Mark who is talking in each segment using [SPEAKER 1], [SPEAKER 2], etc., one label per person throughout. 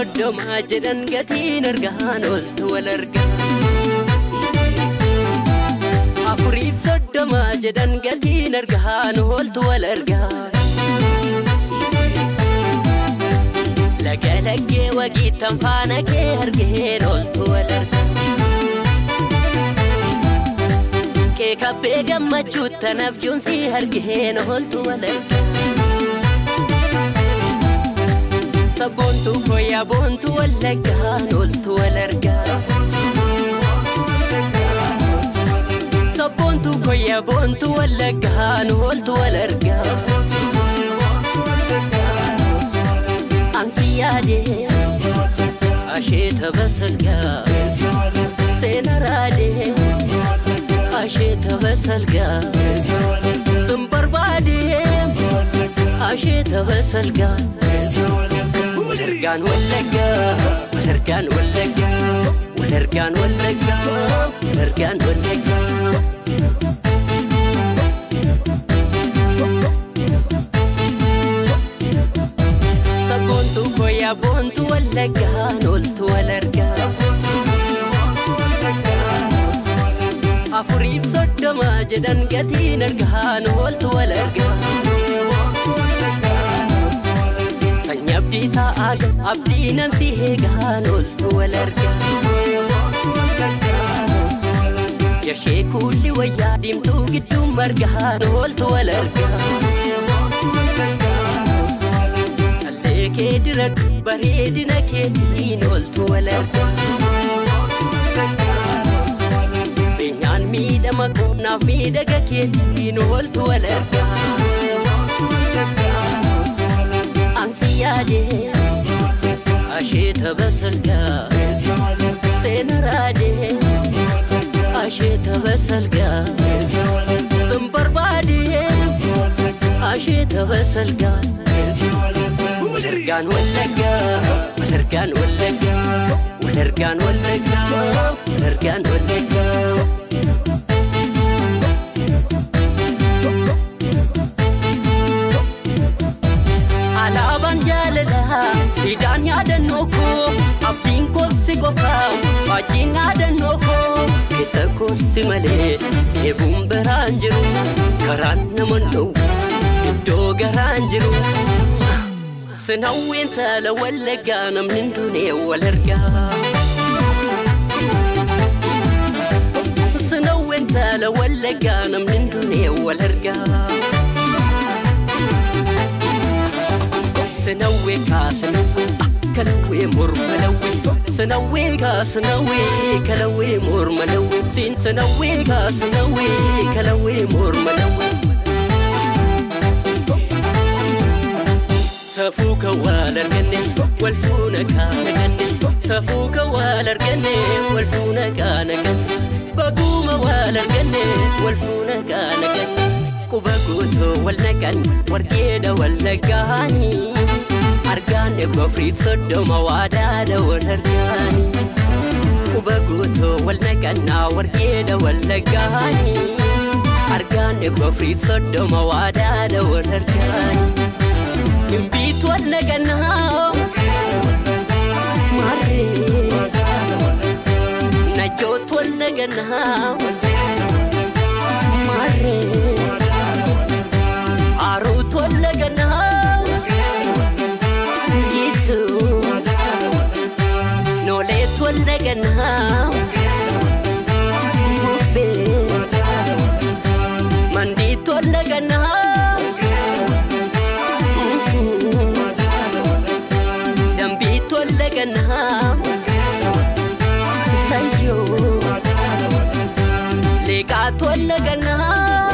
[SPEAKER 1] soddoma jedhan gatiin argaan oltu wal argaa. 34 jedhan gatiin argaan oltu wal argaa. Laga laggee wagiittan faana kee argeen oltu wal argaa. Keekabbee gammachuuttan abjuun si argeen oltu wal argaa. Sabboontuu koyyaa boontuu wallaggaan oltu wal argaa. Sabboontuu koyyaa boontuu wallaggaan oltu wal argaa. Ansi yaadee asheeta basalgaa seena raadee asheeta basalgaa sun barbaadee asheeta basalgaa. Walargaan wallaggaa walargaan wallaggaa walargaan wallaggaa walargaan wallaggaa. Sabboontuu koyyaa boontuu wallaggaan oltu wal argaa. 34 jedhan gatiin argaan oltu wal argaa. Sanyii abdii sa'aaga abdii namsi eegaan oltu wal argaa. Yashee kuulli wayyaa diimtuu gidduu margaan oltu wal argaa. Callee kee diradhu bareedina keetiin oltu wal argaa. Beenyaan miidhama qonnaaf miidhaga keetiin oltu wal argaa. Ansi yaadee asheeta basalgaa seena raadee asheeta basalgaa sun barbaadee asheeta basalgaa. Walargaan wallaggaa walargaan wallaggaa walargaan wallaggaa walargaan wallaggaa. Alaabaan jaalalaa siidaan yaadannoo koo abdiin koobsi qofaa faajjiin yaadannoo koo keessa koobsi malee eebuun biraan jiru karaan nama dhowwu iddoo garaan jiru. Sinawween taala wallaggaa namni hin duune wal argaa. Sinawween taala wallaggaa namni hin duune wal argaa. Sinawwee kaasinawwee kalawwee morma lawwee sinawwee kaasinawwee kalawwee morma lawwee siin sinawwee kaasinawwee kalawwee morma lawwee. Safuu kan wal arganne wal fuuna kaana ganne safuu kan wal arganne wal fuuna kaana ganne baguuma wal arganne wal fuuna kaana ganne quba guutuu wal naqan warqeedha wal naqaanii argaan 34 waadaadha wal argaanii quba guutuu wal naqannaa warqeedha wal naqaanii argaan 34 waadaadha wal argaanii. Gimbiitu wal naqannaa maarree najjootu wal naqannaa maarree aaruutu wal naqannaa jiituu nooleetu wal naqannaa bubbee mandiitu wal naqannaa. Dambiitu wal naqannaa sayyoo leeqaatu wal naqannaa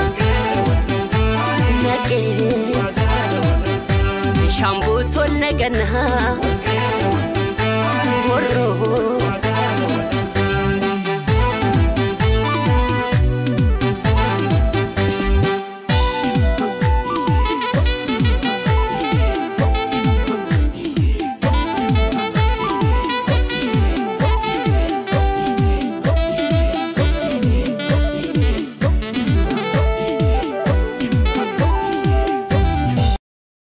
[SPEAKER 1] naqee shambuutu wal naqannaa.